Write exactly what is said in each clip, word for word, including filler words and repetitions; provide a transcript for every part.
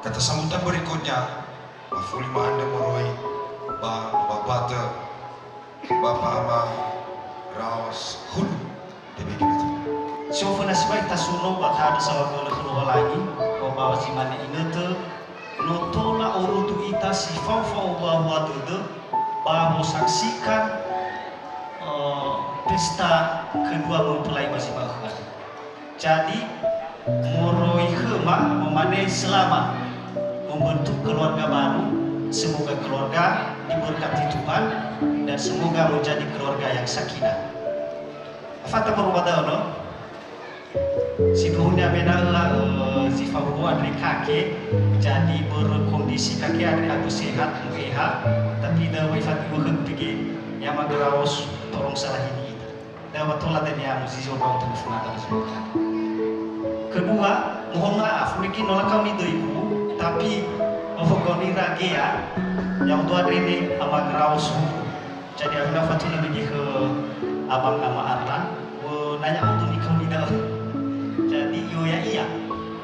Kata sambutan berikutnya, mafuli ma'andrö moroi ba Bapak Bupati, Bapak Ama Raos Hulu, T B G. Si oföna sibai tasuno ba ta'andrö saohagölö khö Lowalangi, ba zi mane inötö, no tola orutu ita si fao-fao bahua dödö, ba mosaksikan, eh, pesta kedua mempelai ba zi ma'ökhö andrö. Jadi, moroi khöma, memane selamat membentuk keluarga baru, semoga keluarga diberkati Tuhan, dan semoga menjadi keluarga yang sakinah. Afata baru pada ono, sindruhunia mena'ö, eh, zi fahuhuo andre kake, jadi börö kondisi kake andre abu sehat, mu'eha, tapi da wa ifatiwökhö pege, ya mageraos, tolong salahini ita. Da wa tola dania muzizo dong telefonada. Kedua, mohon maaf, mungkin no lakaoni döiku, tapi ofögaoni ira gea, yang dua andre ne ama gerao suku. Jadi, aku na fatuna bigi khö abang ama Arlan, wo nanya untuk nikaoni da'ö. Jadi, yo ya iya.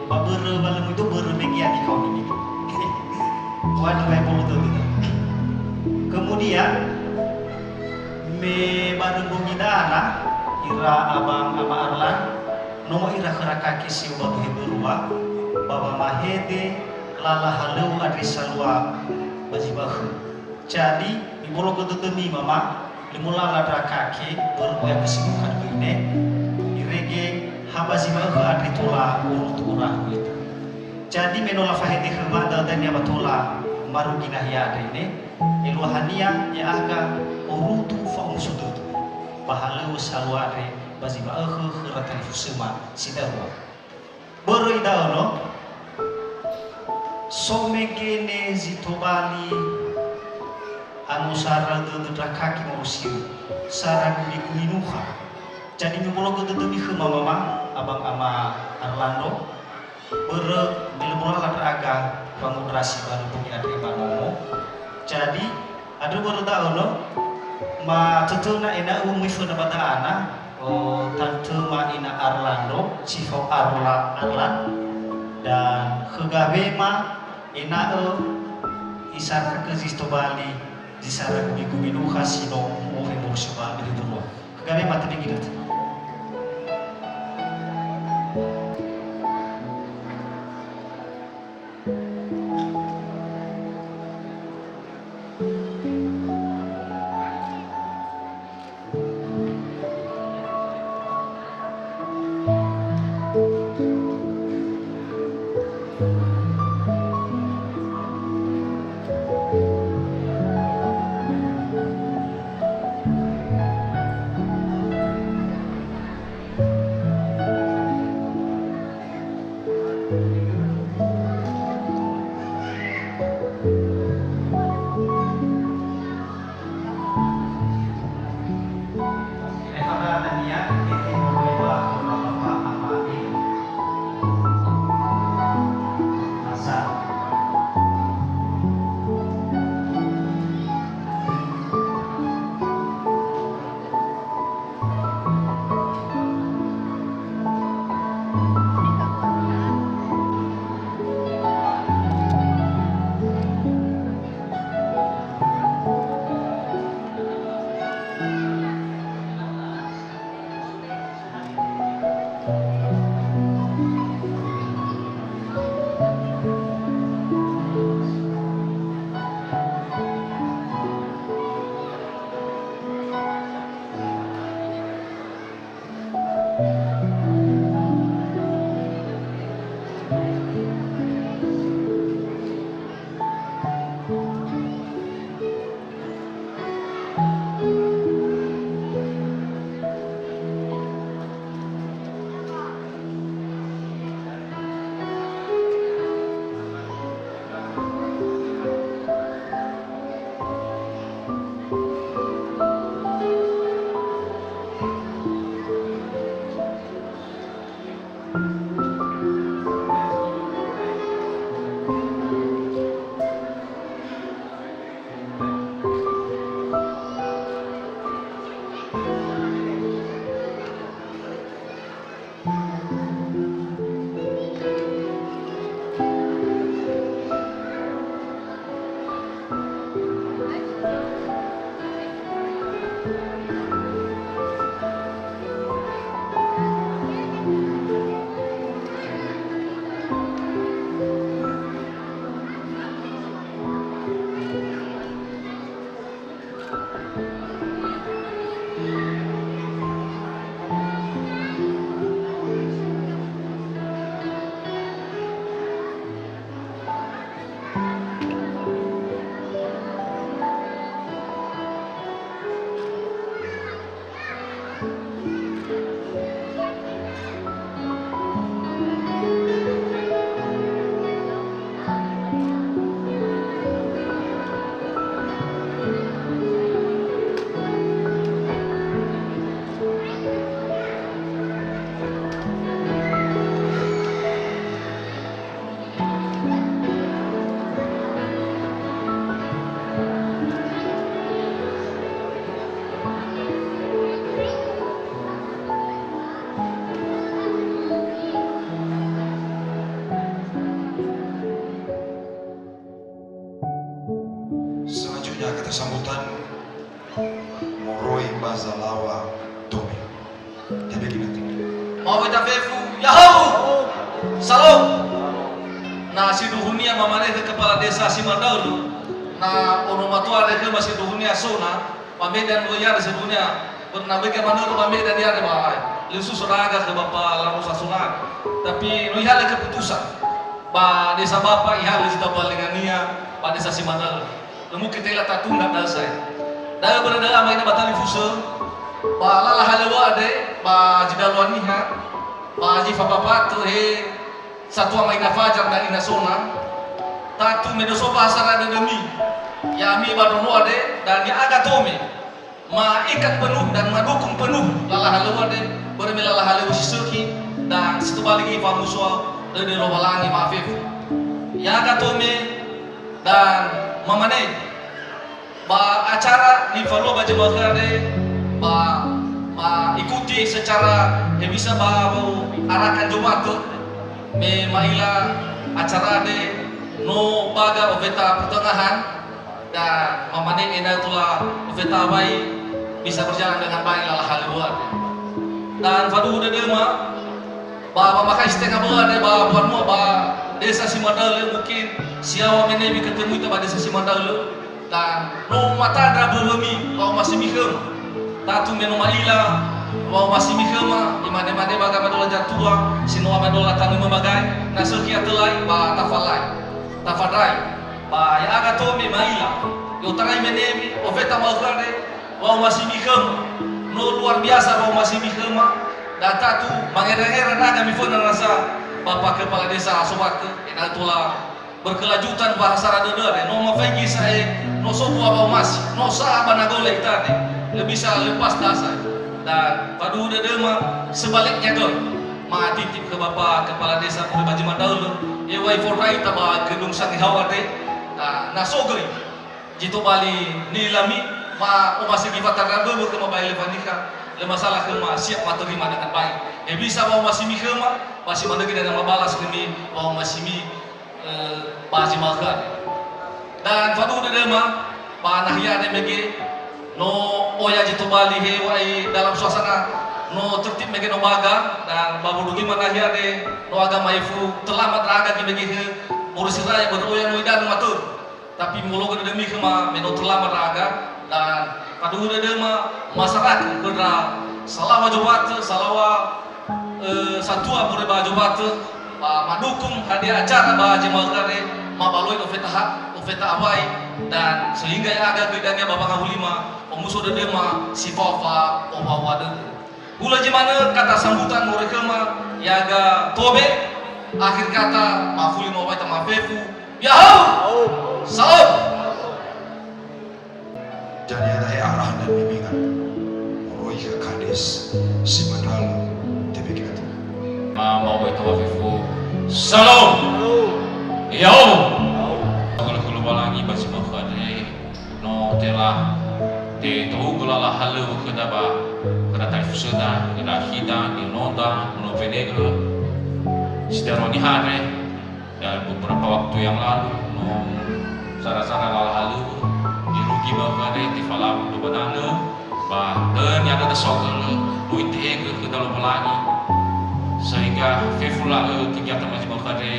Ba börö, ba lö muido börö mege ya nikaoni nike. Waduh, hai bolo dödö. Kemudian, me barö mbongi da'ana, ira abang ama Arlan, nomo ira khöra kake si ba duhe börua, ba wamahede lala halöŵö andre salua ba zi ma'ökhö. Jadi, mibologö dödömi, Mama, lö molala ndra kake, börö oya kesibukan göi ne, irege ha ba zi ma'ökhö andre tola urutu urahu ita. Jadi, me no lafahede khöma da'ö dania wa tola marugi nahia andre ne, eluahania ya'aga orutu fa'omuso dödö. Ba halöŵö salua andre ba zi ma'ökhö khöra talifusöma si darua. Börö ida'ö no, so mege ne zi tobali anusara dödö ndra kake morosiu, sara gumi-gumi nukha. Jadi, mibologö dödömi khöma, Mama, abang ama Arlando, börö me lö molala ndra'aga wangondrasi barö mbongi andre ba nomo. Jadi, andrö börö da'ö no, matötöna ena'ö möi föna ba da'ana, o, tantöma ina Arlando, si fao Arla, Arlan, dan khö gawema ena'ö isaragö zi tobali, zi sara gumi-gumi nukha si no mu'ohe morosiu ba dödö mbanua. Khö gawema tebegi dödö. Selanjutnya kata sambutan moroi ba zalawa Tome. Tebe ginatu. Mau ita fefu, yahau! Salom! Na sindruhunia mamane khö kepala desa Simandaulu, na ono matua andre khöma sindruhunia sona, ba Medan lö ya'ia sindruhunia, pernah mege manörö ba Medan ya'ia ba ai. Lö suso raga khö Bapa Larosa Sona. Tapi no ihalö keputusan. Ba desa Bapa ihalö zi tabalingania ba desa Simandaulu. Lö muke tela tatunda da'ö sae. Da'ö börö da'ö ama ina ba talifusö, ba lala halöŵö andre, ba zi dalua niha, ba zi fabapatö he satua ma ina Fajar na ina Sona. Tatu me no so bahasa ra dödömi, ya'ami ba ndrongo andre, dan ya'aga Tome. Ma'ikat penuh dan madukung penuh lala halöŵö andre, börö me lala halöŵö si sökhi dan si tobali göi famusoa dödö Lowalangi ma'afefu. Ya'aga Tome dan mamane, ba acara nifalua ba zi ma'ökhö andre, ba, ba ikuti secara hewisa ba wa'arakan Jumatö, me ma'ila acara andre no baga ofeta pertengahan, Dan mamane ena'ö tola ofeta awai bisa berjalan dengan baik lala halöŵö andre. Dan faduhu dödöma, ba, ba makai si tenga bö'ö andre ba banua ba desa Simandaulu, mungkin si yaŵa me ne mi ketemu ita ba desa Simandaulu. Dan no matandra böwömi wa'omasimi khöma. Tatu me no ma'ila wa'omasimi khöma, imane-mane ba gamaedola zatua, si no amaedola tanömö ba gai, na sökhi atölai, ba tafalai, tafandrai. Ba ya'aga Tome ma'ila, i'otarai me ne mi, ofeta ma'ökhö andre, wa'omasimi khöma. No luar biasa wa'omasimi khöma, dan tatu mangera-ngera ndra'aga miföna nasa Bapa Kepala Desa Sobatö, ena'ö tola berkelanjutan bahasa ra dödö andre, no mafaigi sa'ae, no so mbua wa'omasi, no sa'a ba nagole ita andre, lö bisa lepas dasa. Dan faduhu dödöma, sebaliknya göi. Matitip khö Bapa Kepala Desa moroi ba zi Simandaulu, eŵa'ö ifondra ita ba gedung Sangehao andre, na, na so göi zi tobali ni'ilami, ma omasi gifata ndra'aga böwö khöma ba ele fanikha, lö masalah khöma siap materima dengan baik. Hewisa wa'omasimi khöma, ba si manö göi dania mabalas khömi wa'omasimi eh, ba zi ma'ökhö andre. Dan faduhu dödöma, ba nahia andre mege, no oya zi tobali he wa'ai dalam suasana, no tertib mege no baga, dan ba wondrugima nahia andre, no aga ma'ifu, töla ma ndra'aga göi mege he, moroi si rae börö oya no idanö matörö. Tapi molo'ö dödömi khöma me no töla ma ndra'aga, dan faduhu dödöma masarakö khö ndra salaŵa Zobatö, salaŵa, eh, satua moroi ba Zobatö, ba madukung hadia acara ba zi ma'ökhö andre, mabaloi ofeta ha-, ofeta awai, dan sehingga ya'aga göi dania ba wangahulima, omuso dödöma si fao fa'ohahua dödö. Hulö zi manö kata sambutan moroi khöma, ya'aga Tome, akhir kata, mafuli mawai ta mafefu, ya'aga! Salam! Jadi ada he arahan dan bimbingan moroi khö Kades Simandaulu, tebe ginatu. Ma, mawai ta mafefu, salam! Ya'aga! Hulö-hulö Lowalangi ba zi ma'ökhö andre. No tela tetohugö lala halöŵö khöda ba khöra talifusöda, ira akhida, niononda, no wene'ö si darua niha andre, dan beberapa waktu yang lalu, no sara-sara lala halöŵö, irugi ma'ökhö andre, tefalau dua banana, ba dönia dada sogölö, no itehegö khöda Lowalangi, sehingga fefu la'ö kegiatan ba zi ma'ökhö andre,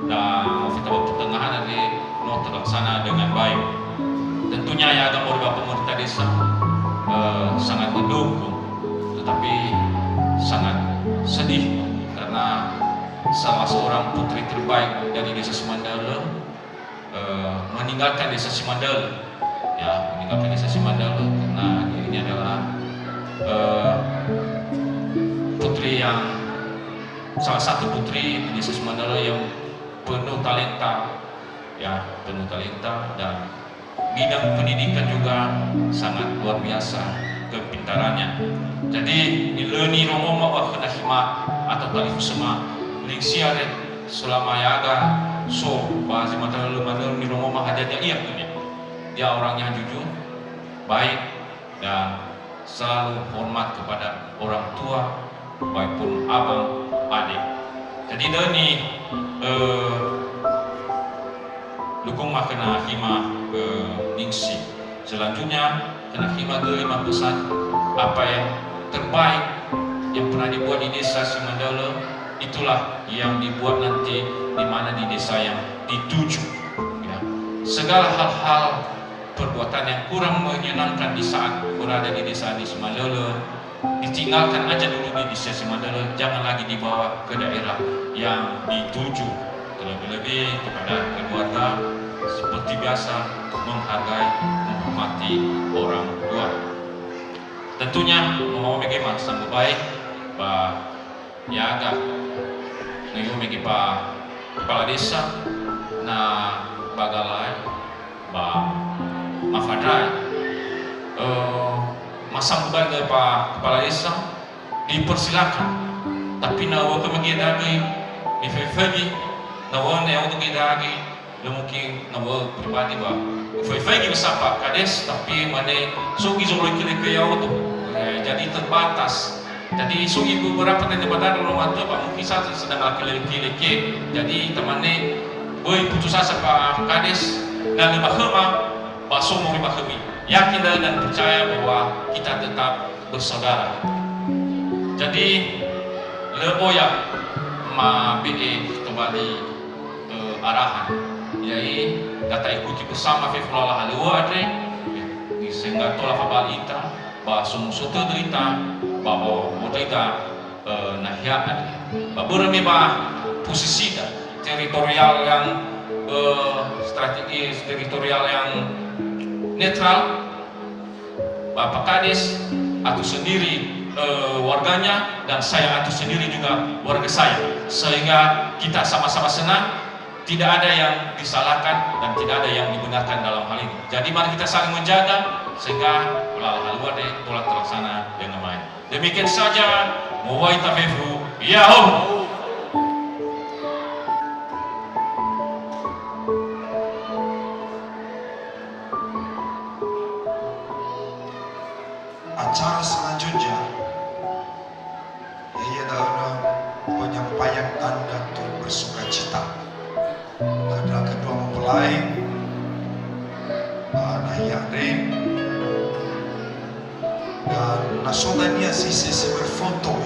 dan ofeta ba pertengahan andre, no terlaksana dengan baik. Tentunya ya, ada moroi ba pemerintah desa, eh, sangat mendukung, tetapi sangat sedih karena salah seorang putri terbaik dari Desa Simandalo, eh, meninggalkan Desa Simandalo. Ya, meninggalkan Desa Simandalo karena dia ini adalah, eh, putri yang, salah satu putri di Desa Simandalo yang penuh talenta, ya, penuh talenta dan bidang pendidikan juga sangat luar biasa kepintarannya. Jadi, ni-, lö nirongoma wa khöna hima atau talifusöma, Ningsi andre, selama yaga so ba zi mata lö manö nirongoma hadia-dia ia khönia. Dia orangnya jujur, baik, dan selalu hormat kepada orang tua, baik pun abang, adik. Jadi, döni, eh, dukung ma khöna hima, eh, Ningsi. Selanjutnya, khöna hima göi ma pesan apa yang terbaik yang pernah dibuat di Desa Simandalo, itulah yang dibuat nanti di mana di desa yang dituju. Ya. Segala hal-hal perbuatan yang kurang menyenangkan di saat berada di Desa Simandalo, ditinggalkan aja dulu di Desa Simandalo, jangan lagi dibawa ke daerah yang dituju. Terlebih-lebih kepada keluarga, seperti biasa, menghargai, menghormati orang tua. Tentunya, mau mege ma sambua bae ba yaga. No i'omege ba kepala desa, na ba galae, ba mafandrae. Eh, ma sambua bae ba kepala desa, dipersilakan. Tapi na wö mege dagi, difaigi-faigi, na wö ne audu ge dagi, lö mungkin na wö pribadi ba. Faigi-faigi wö sapa kades, tapi mane so gi zoloi keleke ya'odo. Eh, jadi terbatas. Jadi so gi beberapa tende badara lo matua ba mungkin sa sedang laki leke-leke. Jadi tamane böi putus asa ba kades, na lö ba khöma, ba so moroi ba khömi. Yakin dan percaya bahwa kita tetap bersaudara. Jadi, lö oya mabe'e tobali, eh, arahan. Jadi, kita ikuti bersama fefu lala halöŵö andre, sehingga tola fabali ita, ba somuso tödö ita, ba o-, oda ita, eh, nahia andre. Ba börö me ba posisida teritorial yang, eh, strategis, teritorial yang netral, Bapak Kades atur sendiri, eh, warganya, dan saya atur sendiri juga warga saya. Sehingga kita sama-sama senang, tidak ada yang disalahkan dan tidak ada yang dibenarkan dalam hal ini. Jadi mari kita saling menjaga sehingga lala halöŵö andre tola terlaksana dengan baik. Demikian saja, mowai tafefu, ya'ahowu. Acara selanjutnya, yaitu penyampaian tanda turut bersukacita. Kedua-kedua mempelai, ah, nahia andre. Dan na so dania si sese berfoto,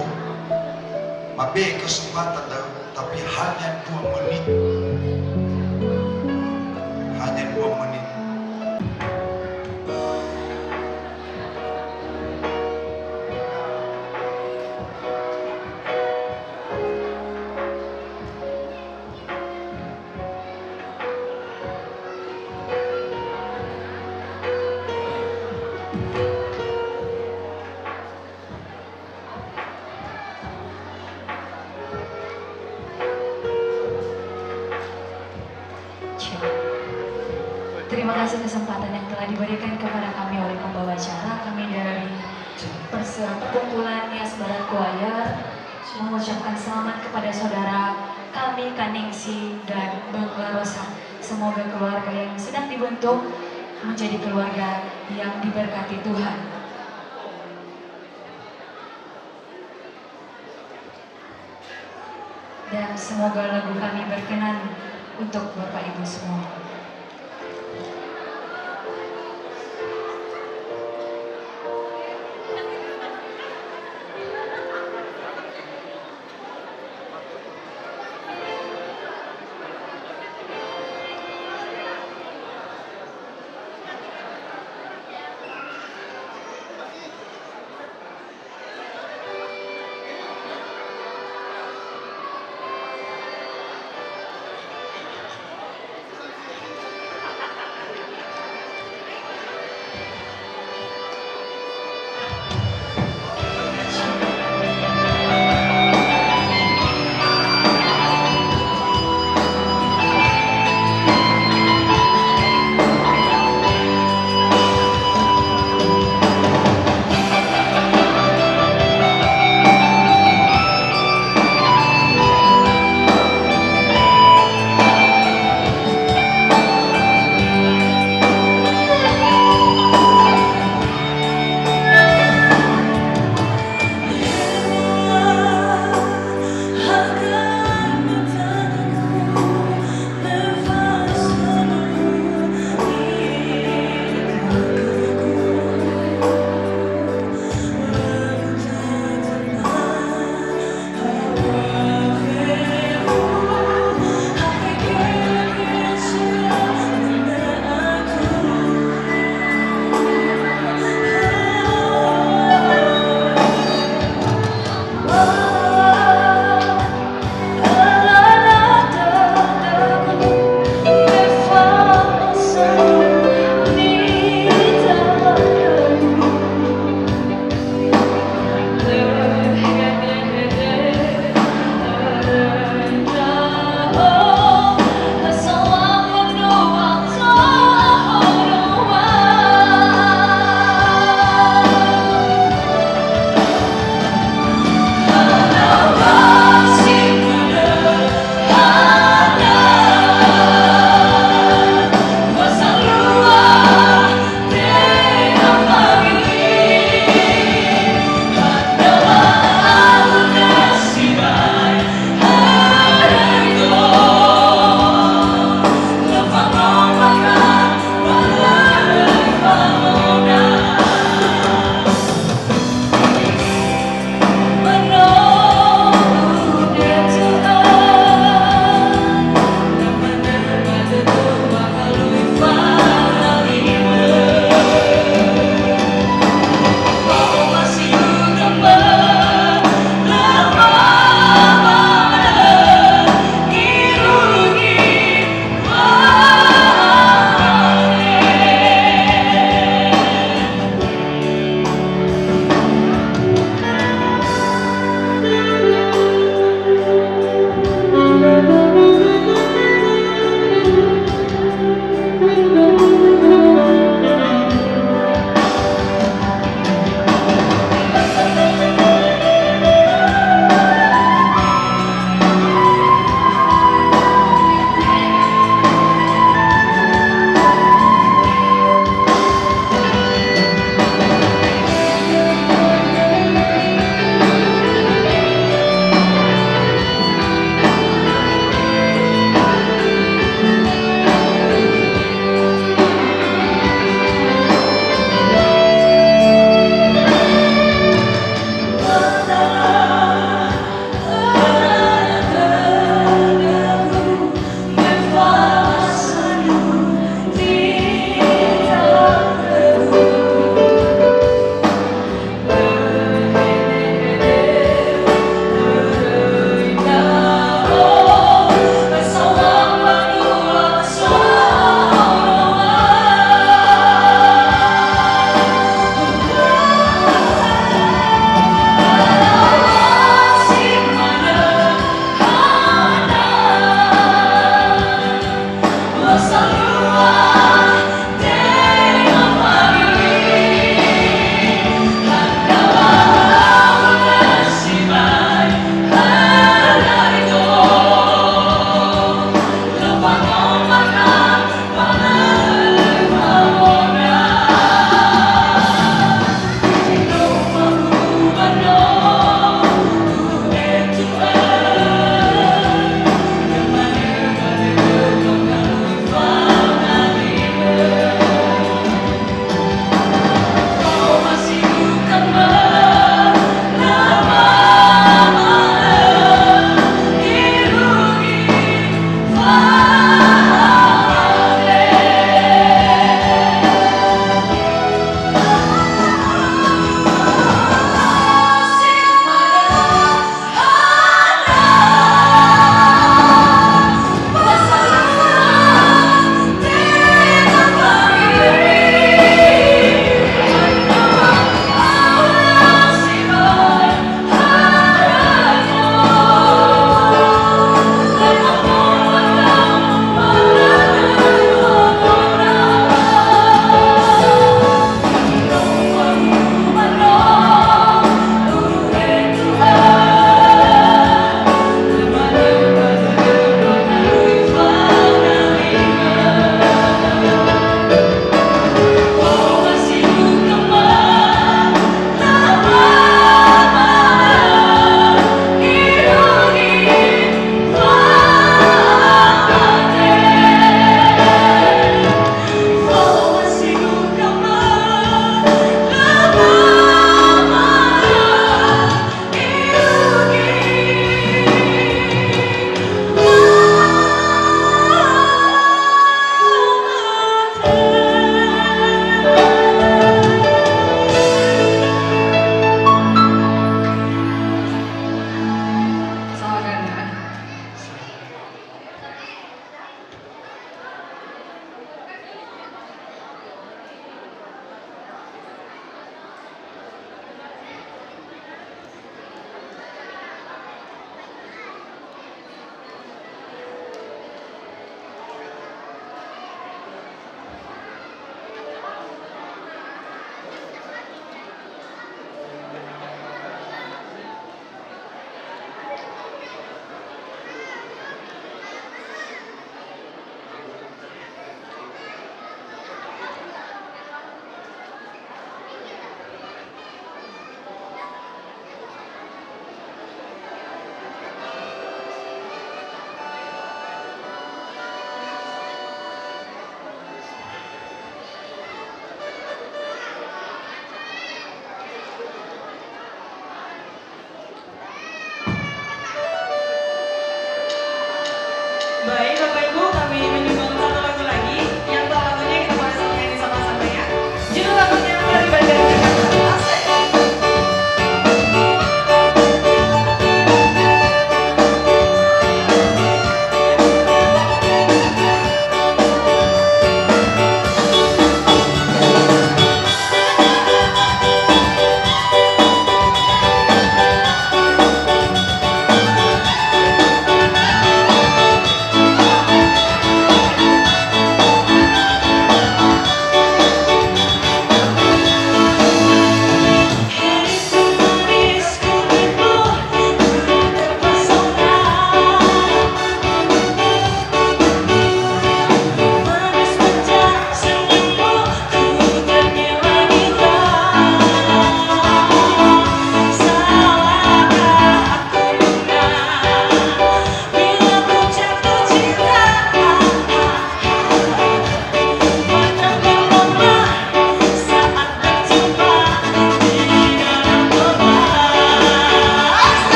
mabe'e kesempatan da-, tapi hanya dua menit. Hanya dua menit. Terima kasih kesempatan yang telah diberikan kepada kami oleh pembawa acara. Kami dari perse-, perkumpulan Nias Barat Choir mengucapkan selamat kepada saudara kami, Kaningsi dan Bang Larosa. Semoga keluarga yang sedang dibentuk menjadi keluarga yang diberkati Tuhan. Dan semoga lagu kami berkenan untuk Bapak Ibu semua.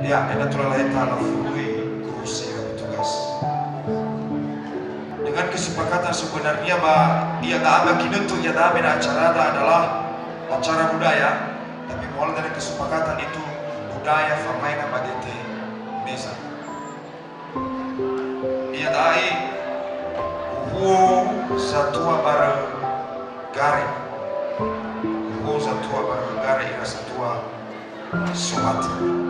Ya, ena tulala heta lafurui kursi ira petugas. Dengan kesepakatan sebenarnya ba ia da'a ba kinötö ia da'a mena acarada adalah acara budaya, tapi muala dari kesepakatan itu budaya famaena ba dete meza. Ia da'i uhuo satua barö gare. Uhuo satua barö gare ira satua sohati.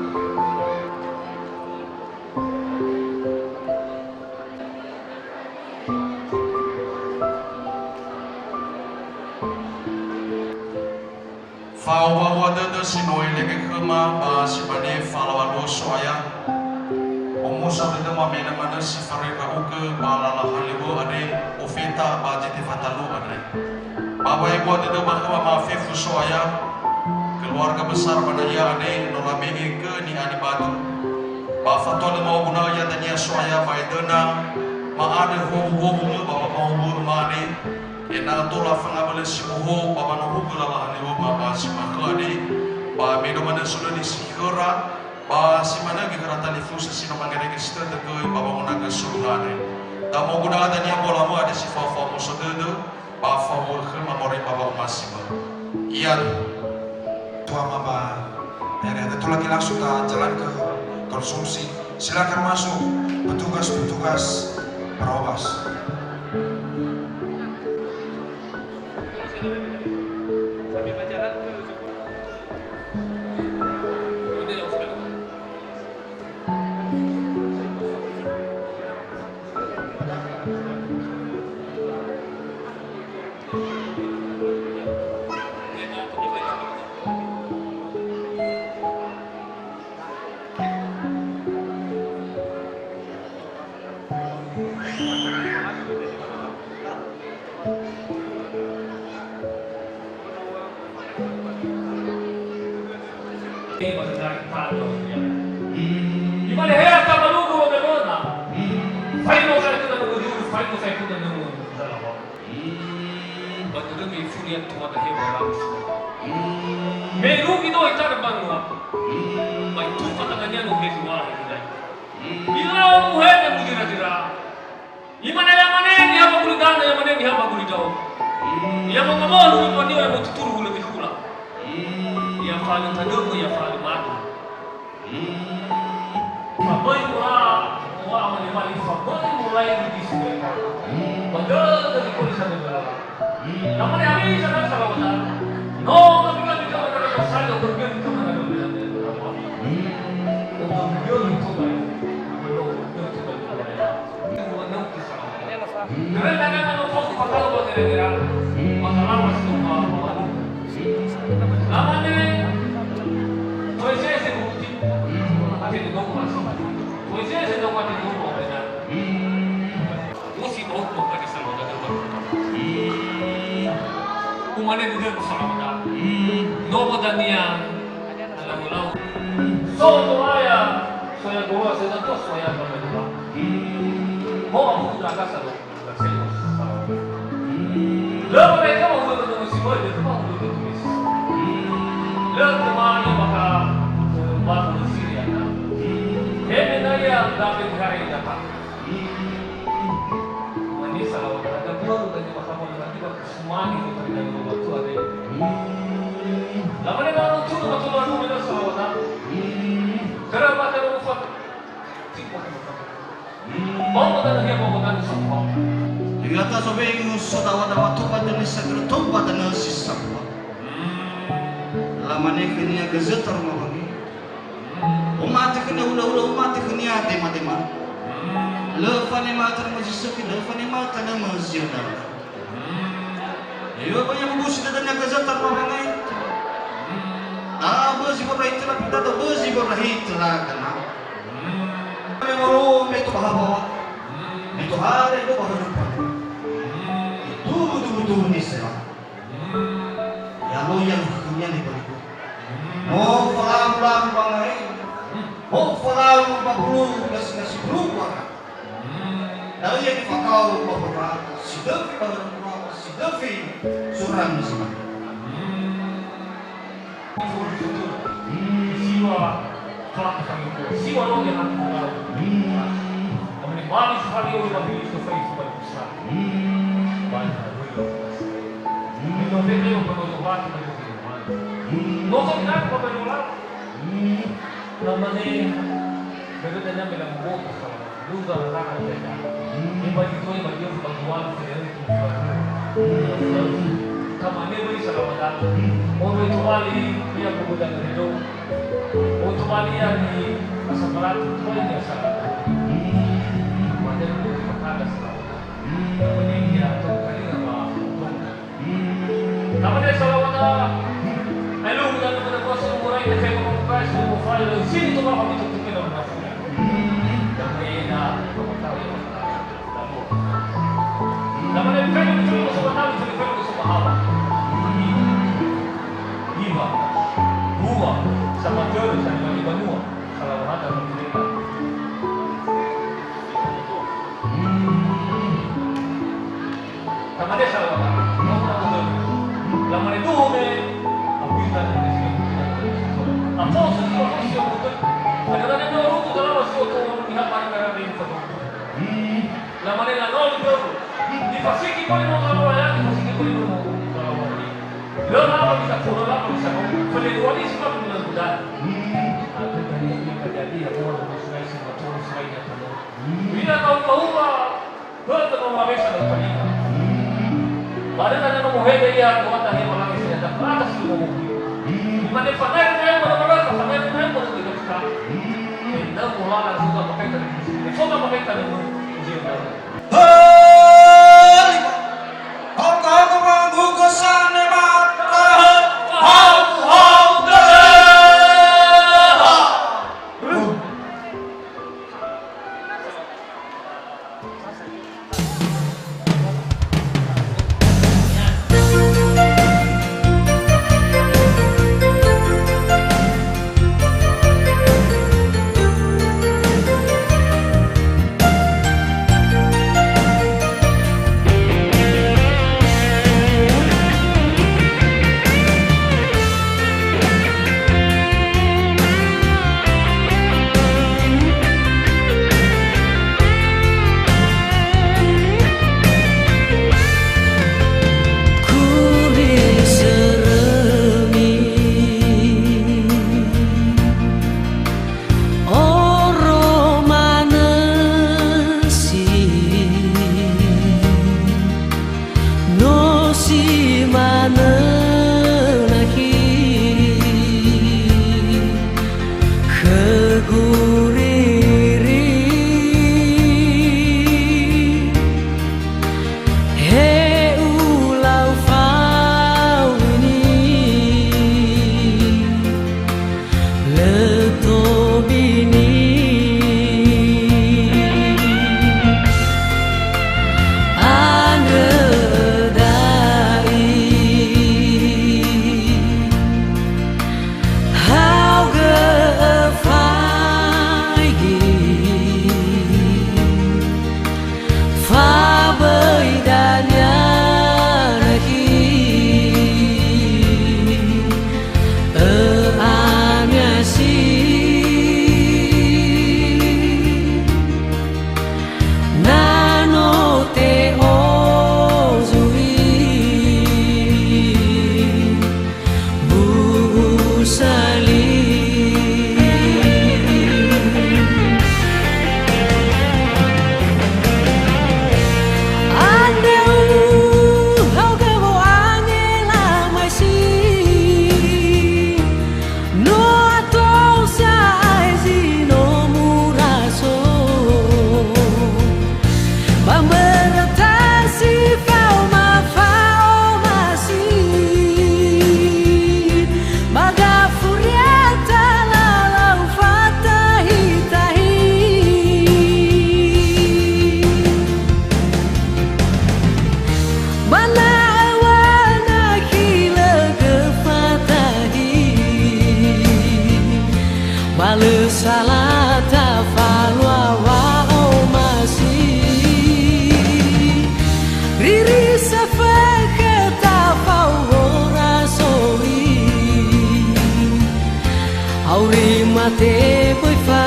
Fa'owua-wua dödö si no elege khöma ba si mane fa'alaŵa luo So'aya. Omuso dödöma me na manö si faröi ndra'ugö ba lala halöŵö andre, ofeta ba zi tefatalu andre. Ba wa'ebua dödöma khöma ma'afefu So'aya, keluarga besar ba nahia andre no lamege gö ni'anibadu. Ba fatua lö ma'oguna'ö ia dania So'aya ba edöna, ma'andrö howu-howu ba wama'owu'ö mane, ena'ö tola fangabölö si bohou ba wanohugö lala halöŵöma ba zi ma'ökhö andre, ba me no manö solöni si khöra, ba si manö göi khöra talifusö si no mangerege si tödö göi ba wangonagö soluhane. Da moguna'ö dania mbolamö andre si fao-fao muso dödö, ba fao khöma moroi ba wa'omasimö. Iya. Tuama ba, ya, ya, betul lagi langsung ta jalan ke konsumsi. Silakan masuk petugas-petugas Perobas. Imane, "He, tamalugu, lo memona. Faino saetu na nungu, faino saetu na nungu." Ba dödömi fuli atua dahé ba langsung. Me irugi no itarä banua. Ba itufa tangannia no he dua he dua. Ilau muhede muzira-zira. Imane, "Ya'amane niha ba gulidanö, ya'amane niha ba gulidanö." Ya mangawulu imane ya mututuru hulö dihula. Ya fa'alö tadömö, ya fa'alö madu. Faböi mura, wa amane mali faböi mulai di Sumedang. Ba dödö di Polisa Negara. Namane ami sana salawatan. No, kami, kami, kami, kami, saya bergen ke mana kami. Untuk bergen itu baik. Untuk bergen itu baik. Lamane, "Toe zeze buti, ate ndogo masi. Toe zeze ndogo ate ndogo masi." Musi bau to ka di salawata dua. Umane duhe salawata. No dania. Lau-lau. So doaya, soya doa, soya doa, soya doa. Mo aku tu dah kasar. Lö mereka mau bertemu si Boy, dia cuma mau bertemu si Boy. Lö kemari maka, eh, baru Syria, kan? He menaya David hari dapat. Mani salawat ada baru tadi maka mau lagi bak semani itu tadi dari rumah tua deh. Lama ni baru tu, baru tu, baru tu, salawat. Kenapa tak ada ufak? Tidak ada ufak. Bau ba danö hia bau ba danö sambua. Ya'ia ta zowengi so dawa-dawa tou ba danö sagörö tou ba danö si sambua. Lamane khönia gazöta roma wangi. Umate khönia hula-hula, umate khönia dema-dema. Lö fanema'ö tanö ma zi sökhi, lö fanema'ö tanö ma zi öndra. Ewö ba ya mubusi dödönia gazöta roma wangi. Ah, bözi borahitö la pindada, bözi borahitö la gana. Me moro me to bahawa. Me to hare do bahawa. Itu butu-butu nisela. Ya lo ya khönia ni beriku. Mo falau-lau bangai. Mo falau babulu nasi-nasi bulu. Da'ö ia nifakao ba khöra, si döfi ba khöra, si döfi surang si mane. Siwa, falah sanggup. Siwa roge hati fungau. Amane bali sefali oli ba hili sefali sefali besar. Bali sefali oli. Ino bete yo penoyo bati ba hili. Noso binatu ba penoyo lawa. Namane bebe tanya mela mboto salah. Luga latara tenda. Imba itu imba dia sebab jual sendiri. Kamane beri salah mata. Ono itu bali dia kemudian itu. Untuk bali yang di masa berat itu yang biasa. Maka itu perkara salah. Kemudian dia atau kali apa? Namane salawata. Elu muda muda kuasa murai ke fema mukai su mufai le sini tu bapa itu tu kena muda. Namane na pemetawi. Namane fema muda kuasa matawi fema muda kuasa mahawa. Lima, dua, sama terus sama lima dua. Salawata. Tamane salawata. Lamane duhu me. Abu ita. Apo sesi waktu sio betul. Ada tadi dua rutu dalam sio tu. Lihat mana merah di foto. Lamane lanol dulu. Difasiki paling mau kalau ya, difasiki paling mau kalau ya. Lö lama bisa, lö lama bisa. Fele dua ni sifat dengan mudah. Ada tadi yang terjadi ya, mau sungai semua, sungai nya penuh. Bila tahu bahwa Hö, no mawesa no talima. Ba dödö no mohede ia dua tahe malangi senjata, berangkat si momogi. Imane fanae nae mana mana, fanae nae mana tiga juta. Endang mulana sudah pakai tadi. Sudah pakai tadi. Ujian tahu. Hei! Hau-hau manggugu sane mata. Hau-hau deh. Oro manö si no si manö nakhi khö guriri. He ulau fao ini, lö tobini. Andrö da'i. Haogö faigi, fa böi dania nakhi ö'ania si. Na no te'ozui, bu'u sali. Andrö haogö wo'angela mai si. No ato sa'ae zi no muraso, ba mbörö tasi faoma fa'omasi, ba gafuriata lalau fatahi-tahi. Ba na öŵa'ö nakhi lö göfatahi, ba lö sala tafalua wa'omasi. Riri safökhö tafao worasoi. Auri mate böi fa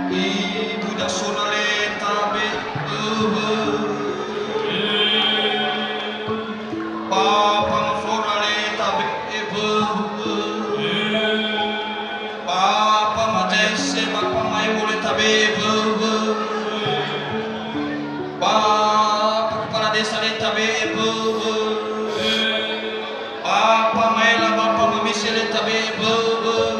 Ibu Dasona le tabe, eh, eh. Papa Maflora le tabe, eh, eh, eh. Papa Majese, Papa Maebo le tabe, eh, eh. Papa Kepala Desa le tabe, eh, eh. Papa Maela, Papa Mamise le tabe, eh, eh.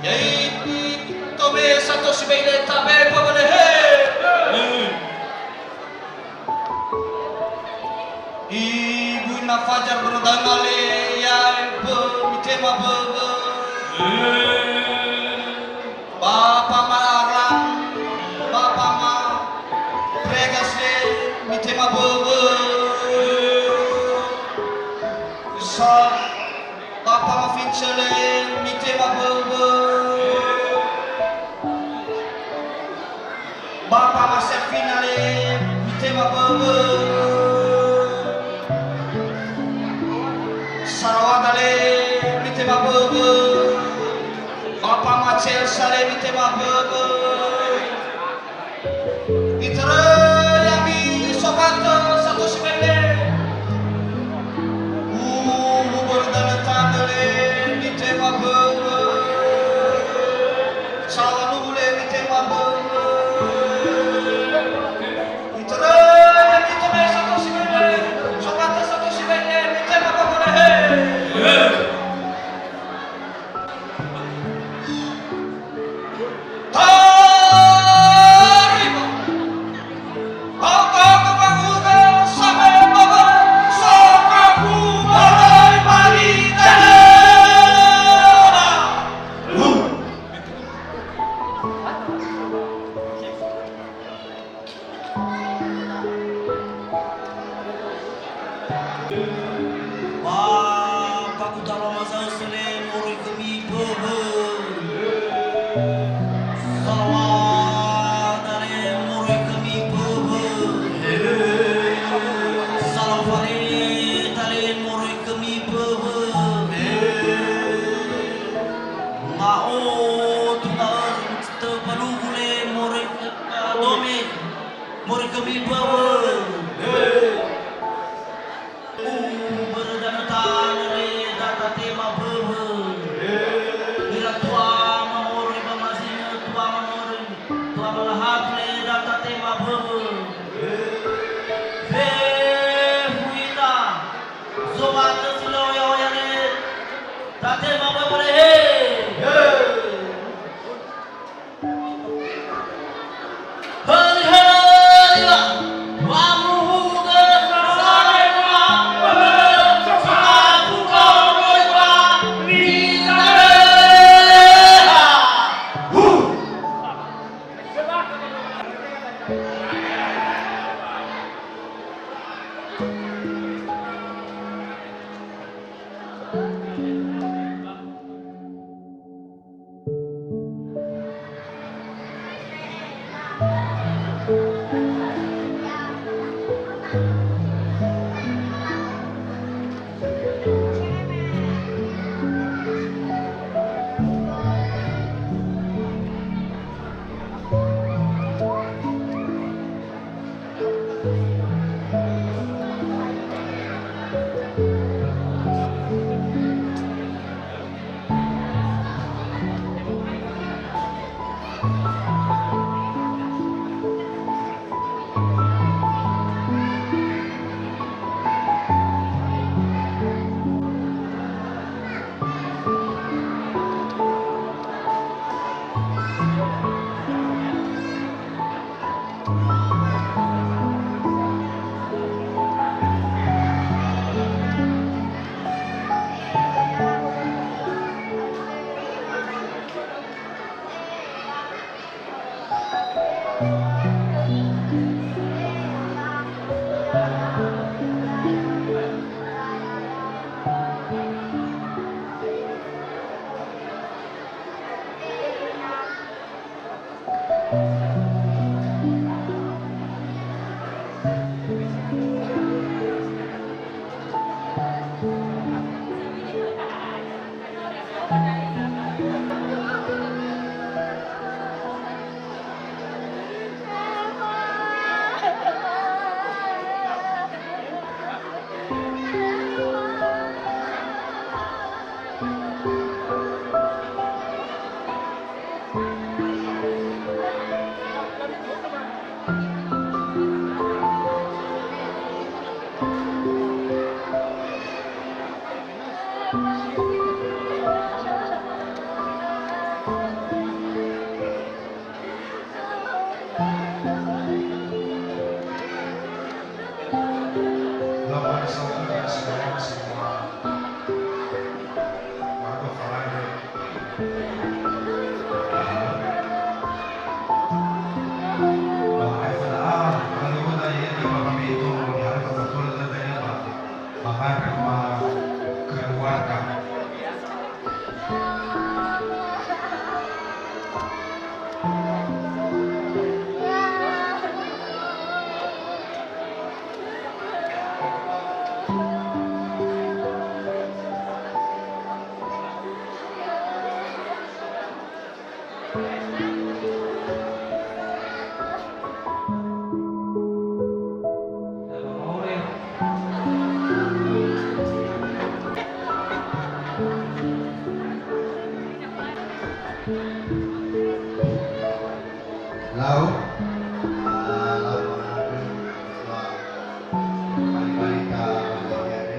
Ya'ia tome sato sibai le tabe pabalehe. Ibu Ina Fajar Berdana le ya bö mitema böbö. Bapa Ma'aram, Bapa Ma Pregas le mitema böbö. Sa Bapa Mafincele mitema böbö. Bapa Masefina le mitema böbö. Sarawada le mitema böbö. Bapa Macelsa le mitema böbö. Itörö ya'ami sobatö sato sibai le. Uwu börö danö tanö le mitema böbö. Sawa nuwu le mitema böbö. Itörö ya'ami tome sato sibai le. Sobatö sato sibai le mitema böbö le he. Tarima. Ogogo bangunan sampai bawah, sokaku mulai bagi dana. Ba, ba gutalo maza'ö sele moroi khömi böbö. Salawada le moroi khömi böbö. Salawada le moroi khömi böbö. Nga'otu da'ö töbalugu le moroi khö-, dome. Moroi khömi böbö. Uwu börö danö tanö le da tatema böbö. Ira tuama moroi ba mazinö, tuama moroi, tuama lahagu le da tatema böbö. Fefu ita, sobatö si lö oya-oya le tatema böbö le he. Höli-höli wa, Lau, ah, lau mangandrö, lau bali-bali ta bali-bali.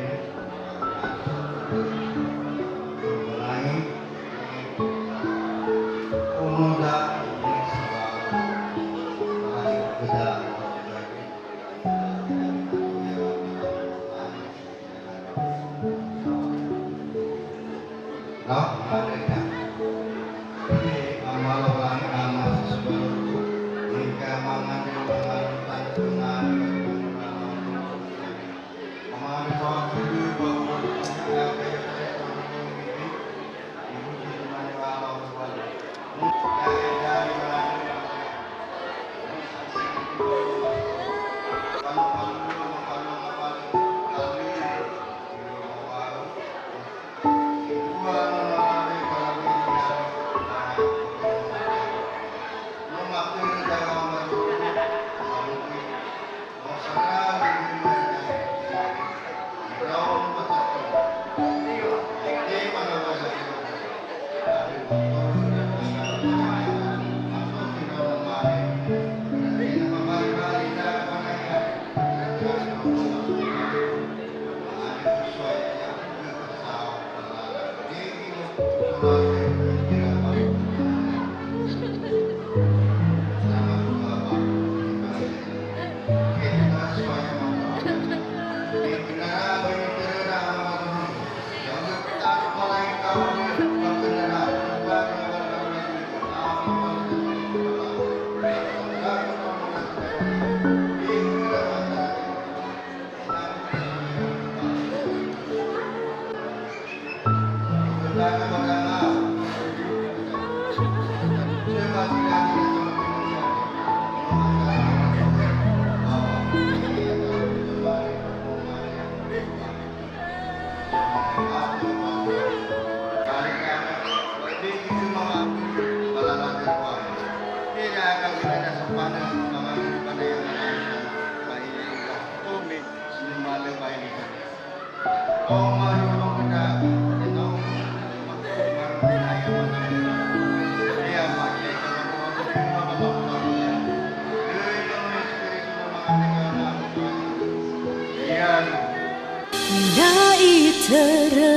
Na'i törö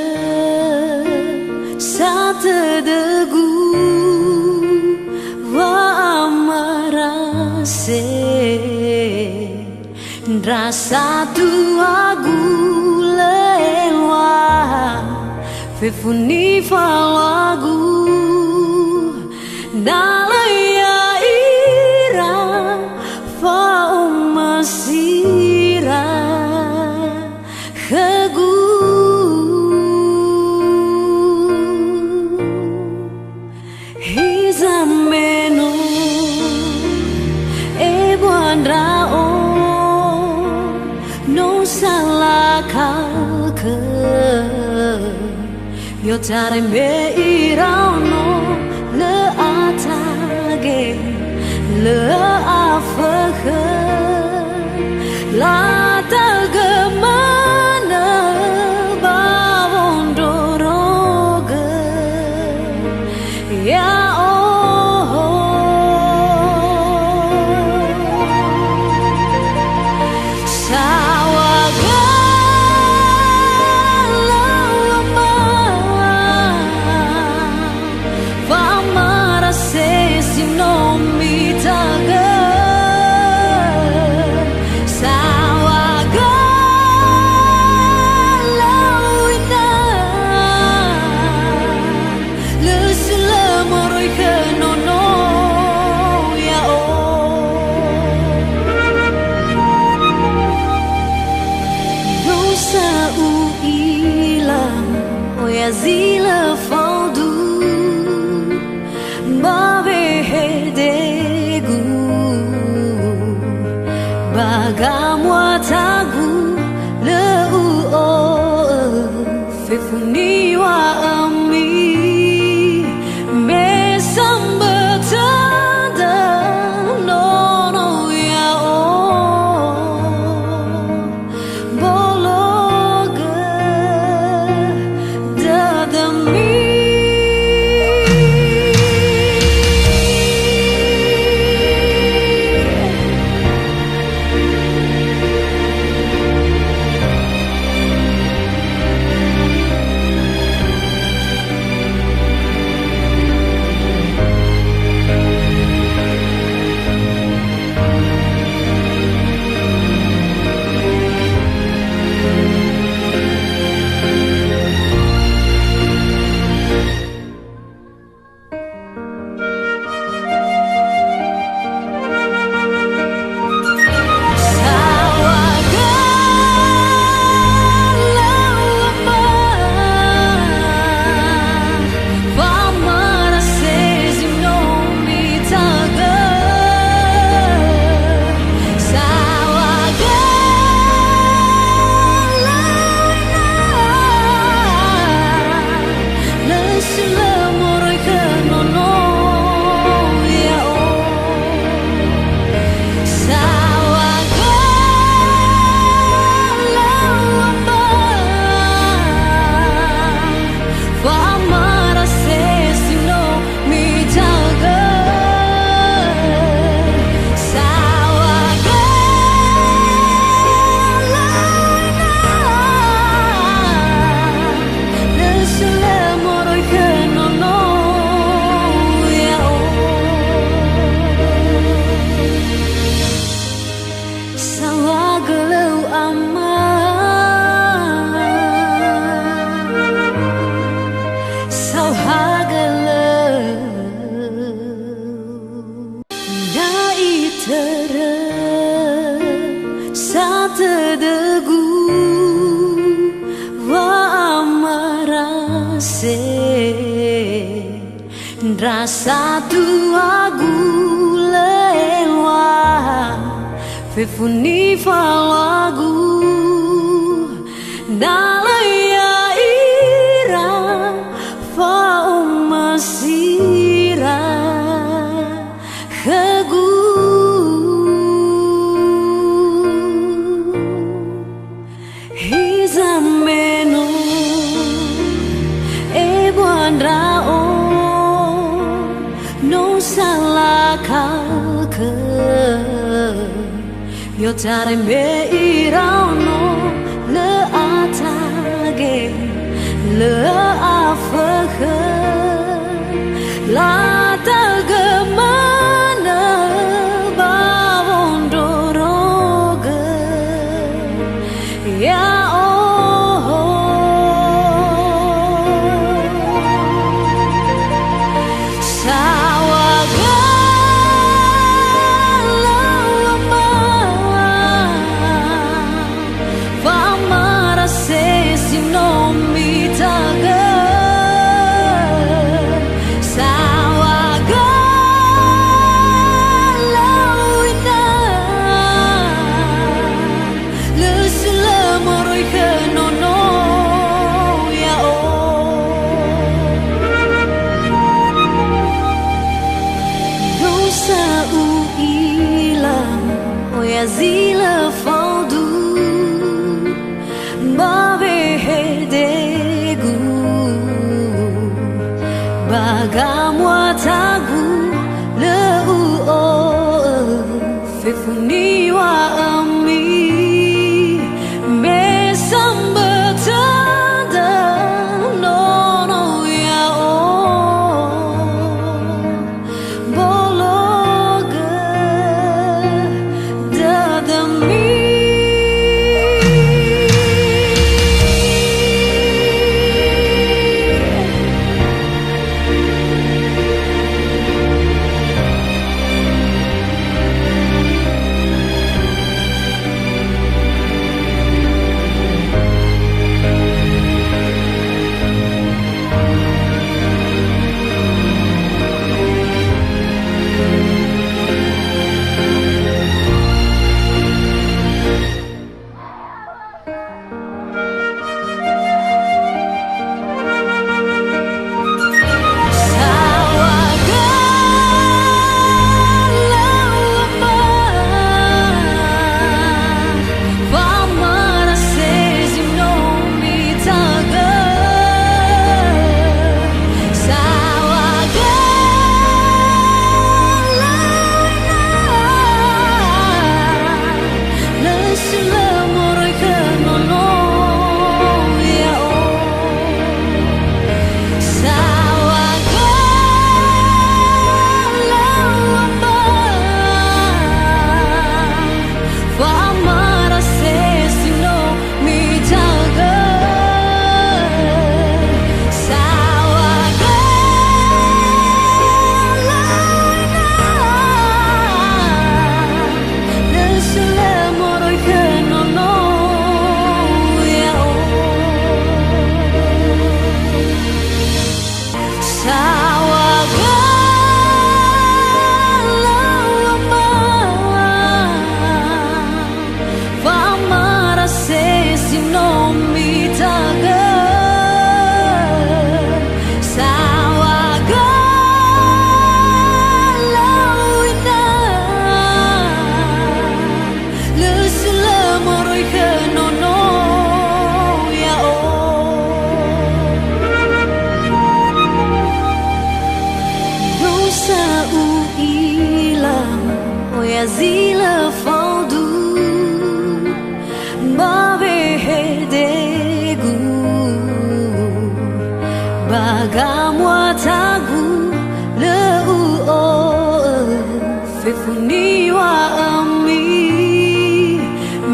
satödögu wa'amarase, ndra satuagu lö eluaha fefu nifaluagu, na lö ya'ira Ndra'o no salakakö, i'otarai mbe iraono, lö atage, lö afökhö, lataögö manö ba wondrorogö. Ya'o. Saŵa gölöŵöma, wa'amara se si no mita'ögö. Saŵa gölöŵö ina. Lö sülö moroi khö nono ya'o. No sa u'ila oya zi lö faudu ba wehedegu, ba gamuatagu lö u'o'ö. Fefu niŵa'ömi, me sambö tödö nono ya'o, bologö dödömi. Lö sülö moroi khö nono ya'o. Saŵa gölöŵöma, wa'amara se si no mita'ögö. Saŵa gölöŵö ina. Lö sülö moroi khö nono ya'o. Saŵa gölöŵö ama, saŵa gölöŵö. Da'i törö satödögu wa'amara se, ndra satuagu lö eŵa fefu nifaoagu, na lö ya'ira fa'omasira khögu. Hiza me no ebua ndra'o, no salakakö. I'otarai mbe iraono, lö atage, lö afökhö, lataögö manö ba wondrorogö. Ya'o. Saŵa gölöŵöma, wa'amara se si no mita'ögö. Zi lö faudu ba wehedegu, ba gamuatagu lö u'o'ö fefu niŵa'ömi, me sambötö döi nono ya'o. Bologö dödömi. Lö si lö moroi khö nono ya'o. Saŵa gölau amba, wa'amara se si no mijaga. Saŵa gölau ina, lö si lö moroi khö nono ya'o. Saŵa gölau amba, wa'amara se si no mijaga. Saŵa gölau ina, lö si lö moroi khö nono ya'o. No sa u'ila oya zi lö faudu ba wehedegu, ba gamuatagu lö u'o'ö fefu niŵa'ömi,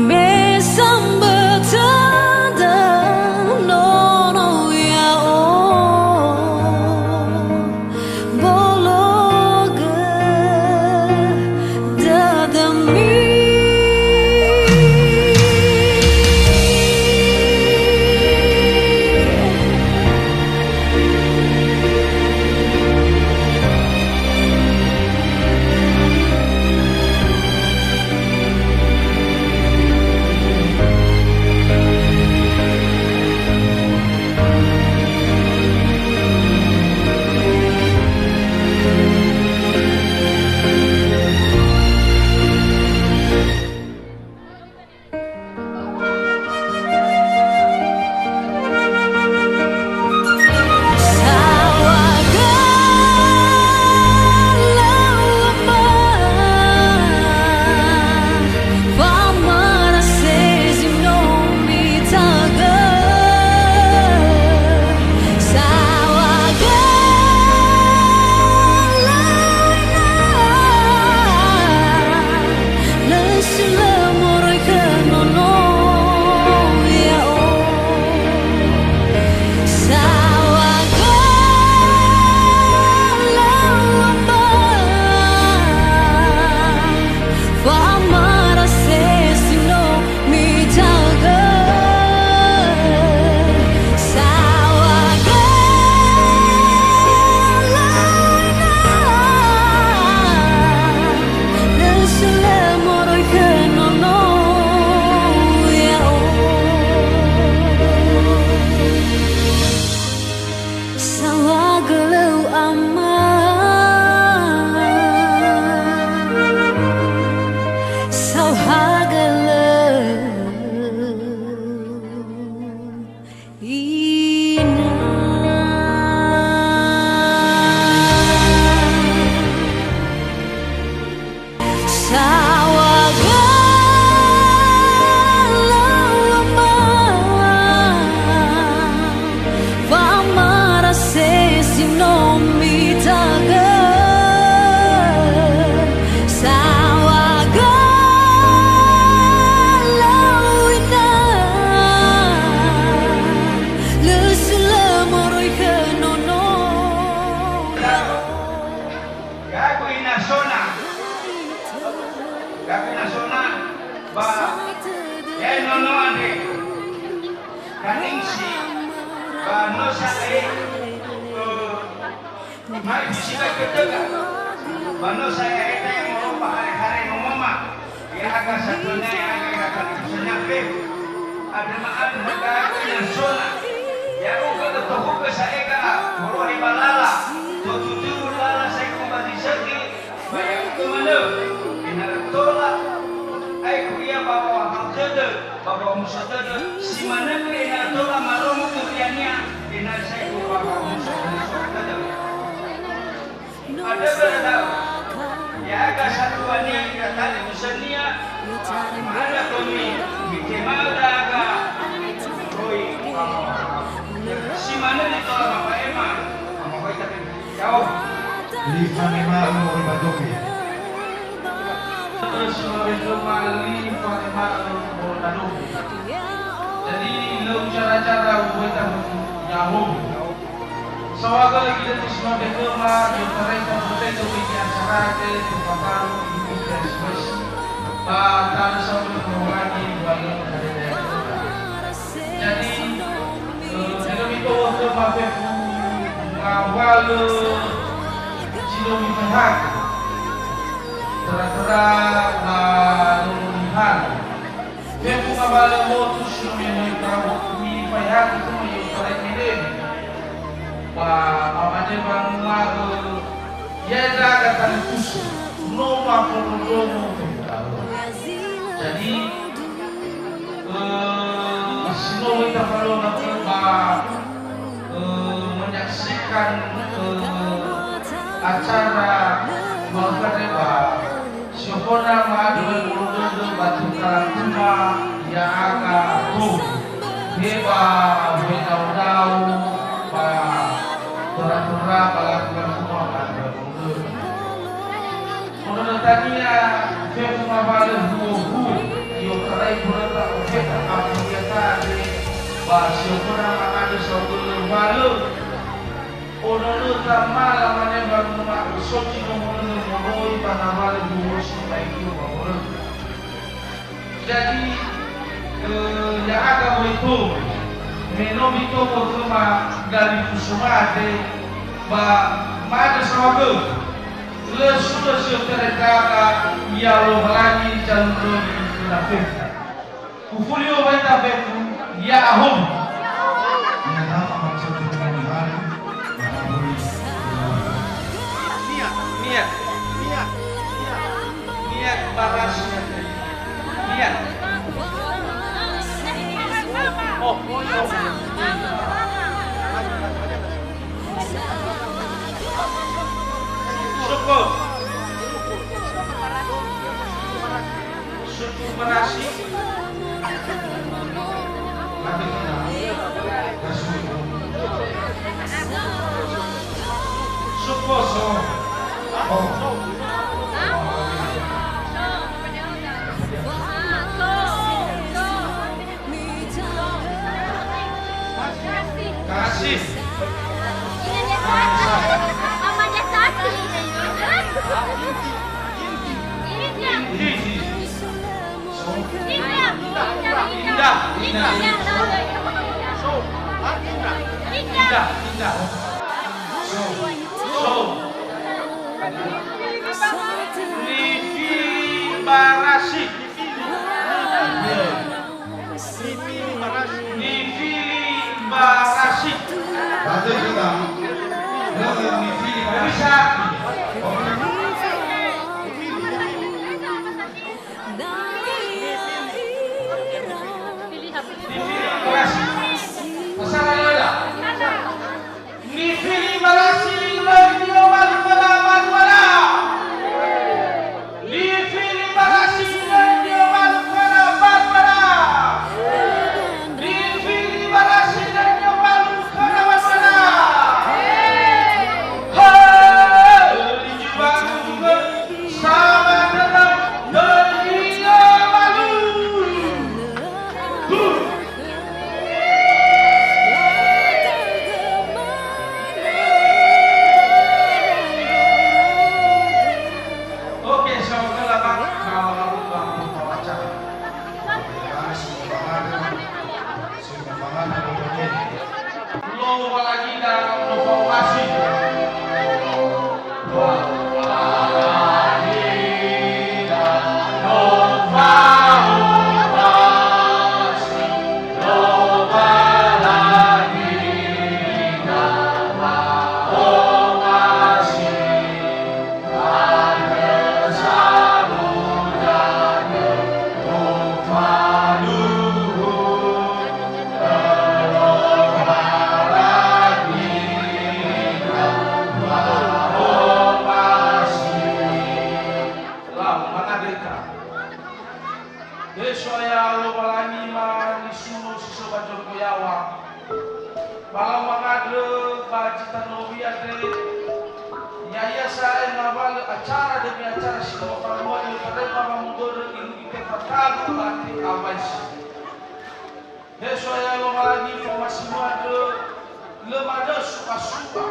me sambötö döi nono ya'o. Bologö dödömi. Gaku na so na ba, ya nono andre. Kaningsi ba no sa e, eh, mai bisi ba ketegal. Ba no sa e, eta yang mau ba hare-hare nomoma. Ya aga satunya, ya aga, ya aga satunya, be. Ada maaf, maka aku yang so na. Ya uga ketohu ke saya ka, morohe balala. Tutu-tutu lala saya kumbali segi. Ba ya'ugö manö, ena'ö tola aekhu ia ba wa'ohahau dödö, ba wa'omuso dödö, si manö göi ena'ö tola marongo duriania, ena'ö saekhu ba wa'omuso-muso dödö. Andrö börö da'ö, ya'aga satua niha ira talifusönia, ma'andrö khömi, mitema'ö ndra'aga moroi ba wa'ohahau. Si manö zi tola mafa'ema, ba mahoita khömi. Ya'o. Li fanema'ö moroi ba domi. Terus suara khöma li fanema'ö moroi ba domi. Jadi, lö ucara-cara uweta ya'o. Sawaga lagi datu semua khöma, yo tareka foto itu bikin acara ke, tepataru, ibu, dan sebagainya. Ba, talu sampai mengurangi, dua lima kali. Jadi, eh, tidak mitowo khöma fefu ngawalö si no mifaehagö. Töra-töra ba no mihalö. Fefu ngawalö motu si no mifaehagö khöma i'otarai melewu. Ba mamane wanguma'ö Ya'e ndra'aga talifusö, no mafondrondrongo fefu da'ö. Jadi, eh, si no ita falona ba, eh, menyaksikan, eh, acara Bangkare ba si ofona ma'andrö dödö ba tukara kuma ya'aga tou. He ba wa'e dao-dao ba töra-töra ba lagu-lagu ma'andrö. Ono tania fefu ngawalö huo-huo, i'otarai mböröta ofeta afu ia tade, ba si oföna ma'andrö saohagölö walö. Ono nöta mala mane ba rumah soci nomorönö moroi ba ngawalö huo si maikio ba mböröta. Jadi, eh, ya'aga wa'e tou, me no mitombo khöma dalifusö mate, ba mane saohagölö, lö suno si otere ndra'aga, ya Lowalangi zalundrömi khöda fefu. Ufuli wa'e ta fefu, ya'ahowu. Niat, niat, niat, niat, barasi. Niat. Oh, oh, oh. Syukur. Suku Merasi. Sukoso. Kasih. Indah. Indah. Indah. Indah. So. Nifili barasi. Nifili barasi. Nifili barasi. Berarti kita, nifili barasi. Bisa. Nifili barasi. Pasal ada. Mangandröta. He So'aya Lowalangi manisuno si so ba zorugo yaŵa. Ba lau mangandrö ba zi tanö Owi andre, ya'ia sa'ae ngawalö acara dömi acara si no falua i'otarai ba wamöbörö irugi te fatalu ba te awaisi. He So'aya Lowalangi, fomasi-Mu andrö, lö manö su'asu'a,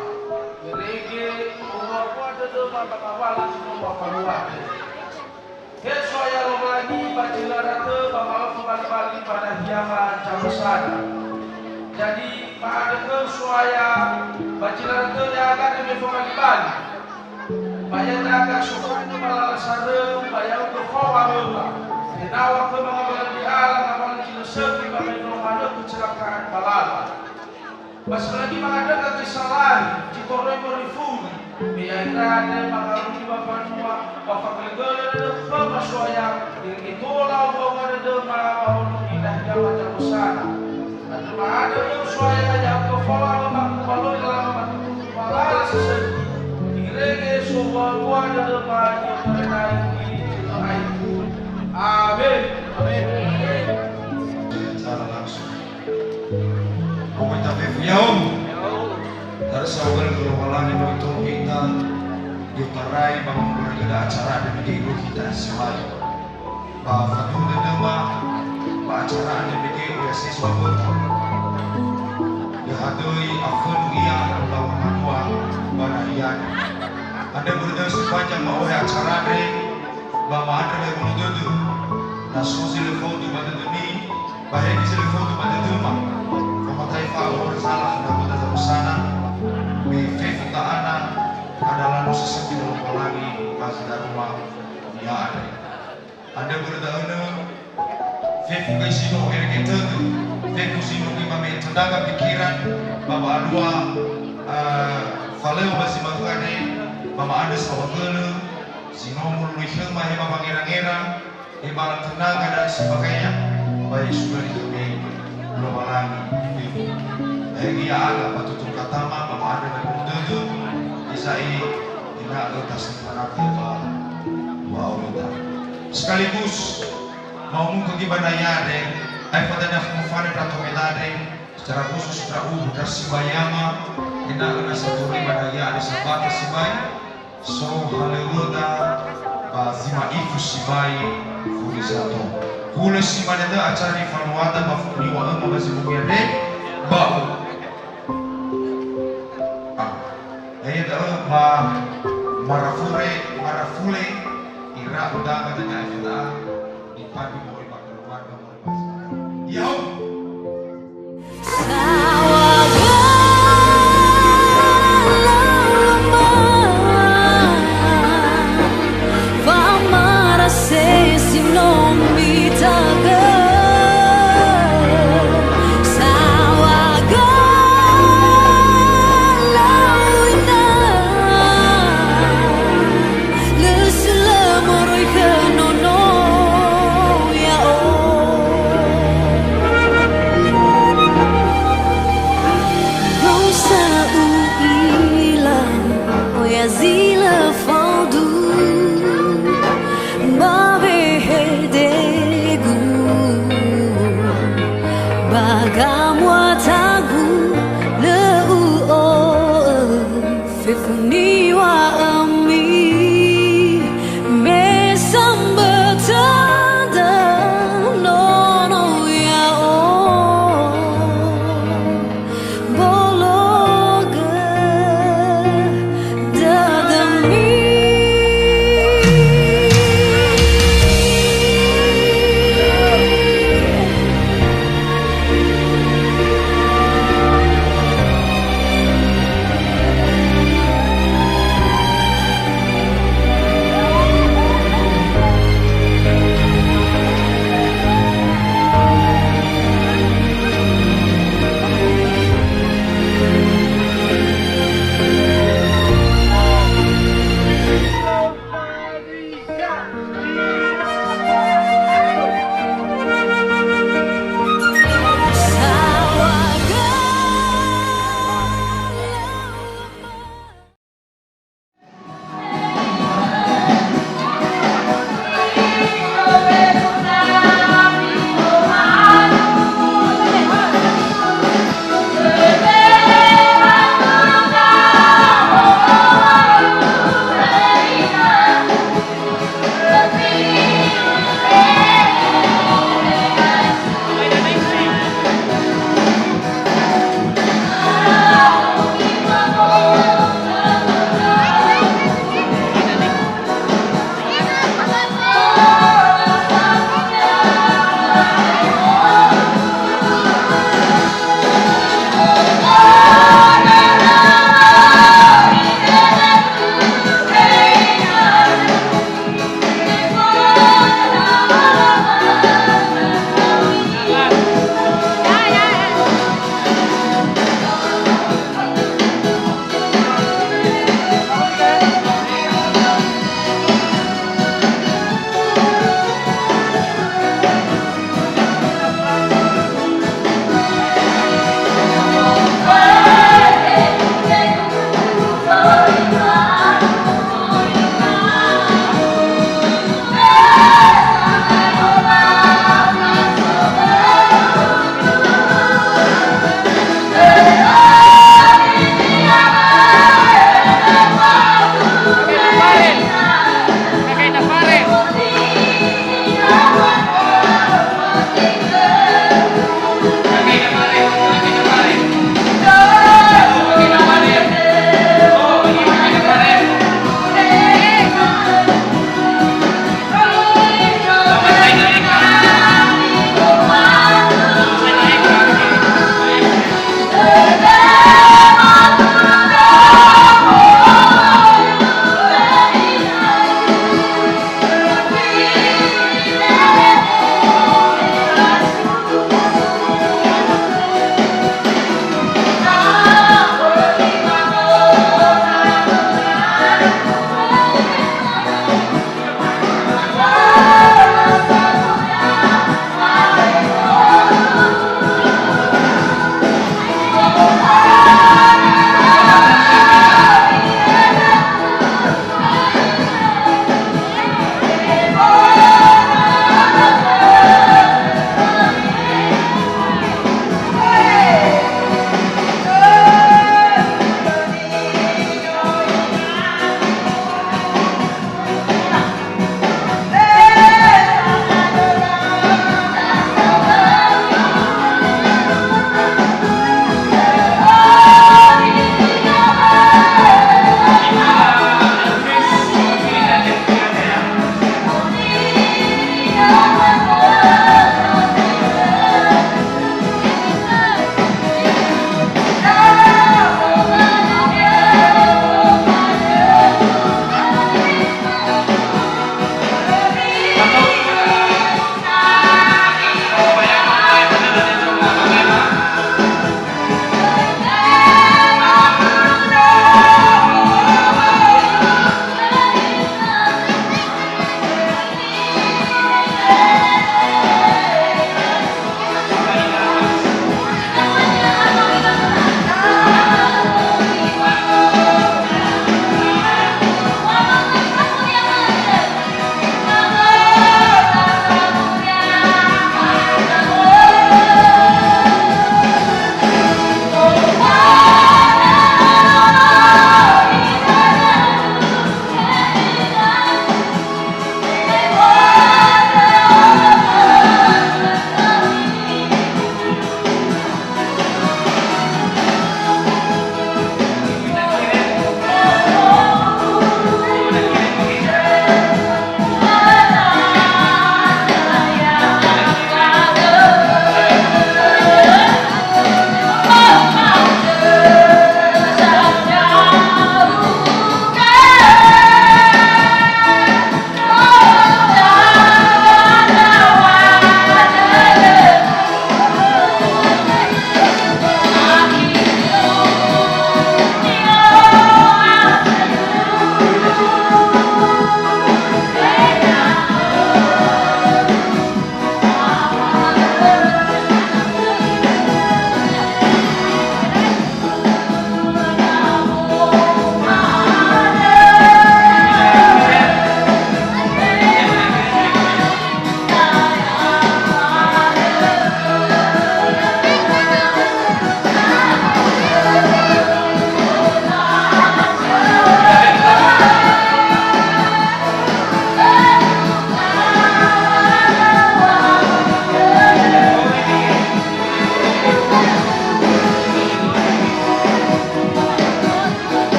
irege, owua-wua dödöma ba ngawalö zi no mafalua andre. He So'aya Lowalangi, ba zi lö ara tö ba maofu bali-bali ba nahia-Ma zamösana. Jadi, ma'andrö khöu So'aya, ba zi lö ara tö ya'aga me fobali-bali. Ba ya'aga sofanö ba lala saröu, ba ya'ugö fao awöma. Ena'ö khöma ngawalö ni'ala, ngawalö zi lö sökhi ba me no manö kecelakaan ba lala. Ba si lö lagi mangandröta zi salahi, zi toröi morifuri, me ya'ira andre mangarui ba mbanua, ba fagölö-gölö dödö khöma So'aya, irege tola owua-wua dödöma ba wonömi nahia-Ma zamösana. Andrö ma'andrö khöu So'aya, ya'ugö fao awöma kubaloi lala ba tutu ba lala si sökhi, irege sowua-wua dödöma i'otarai nai zi lö aetu. Amen. Amen. Acara langsung. Pokoknya fefu ya'o. Harus sabar ke Lowalangi mau itu kita diotarai bangun beragada acara dan di kita semua. Ba faduhu dödöma, ba acara andre mege oya seso aböta. Lö hadöi afönu ia ba wangalua ba nahia. Andrö börö da'ö si banja ma'ohe acara andre, ba ma'andrö lö wulu dödö. Na so zi lö faudu ba dödömi, ba he zi lö faudu ba dödöma. Famatai fa'aohorö zala khö ndra'ugö zamösana, me fefu ta'ana, ada lano sesökhi Lowalangi ba zi darua ia andre. Andrö börö da'önö, fefu göi si no erege tödö, fefu si no göi mame'e töndraga pikiran, ba wa'alua, eh, falöŵa ba zi ma'ökhö andre, ba ma'andrö saohagölö, si no molului khöma he ba wangera-ngera, he ba töndraga dan sebagainya, ba Yesu Kristo me Lowalangi fefu. Da'e ya'aga ba tutu katama, ba ma'andrö na tödö, Isa'i, ena'ö tasempanatö ba wa'aurita. Sekaligus, ma'unuka göi ba nahia andre, aefa dania fomofane ndra tomeda andre, secara khusus ndra'ugö ndra sibai ama, ena'ö na satori ba nahia andre sambakha sibai, so halöŵöda ba zi ma'ifu sibai furi sato. Hulö si mane da'ö acara nifaluada ba niŵa'öma ba zi bongi andre, ba Ah. Ya'ia da'ö ba marafure, marafule, ira undangan dengan F T A, dipandu moroi ba keluarga, moroi ba saudara. Ya'o.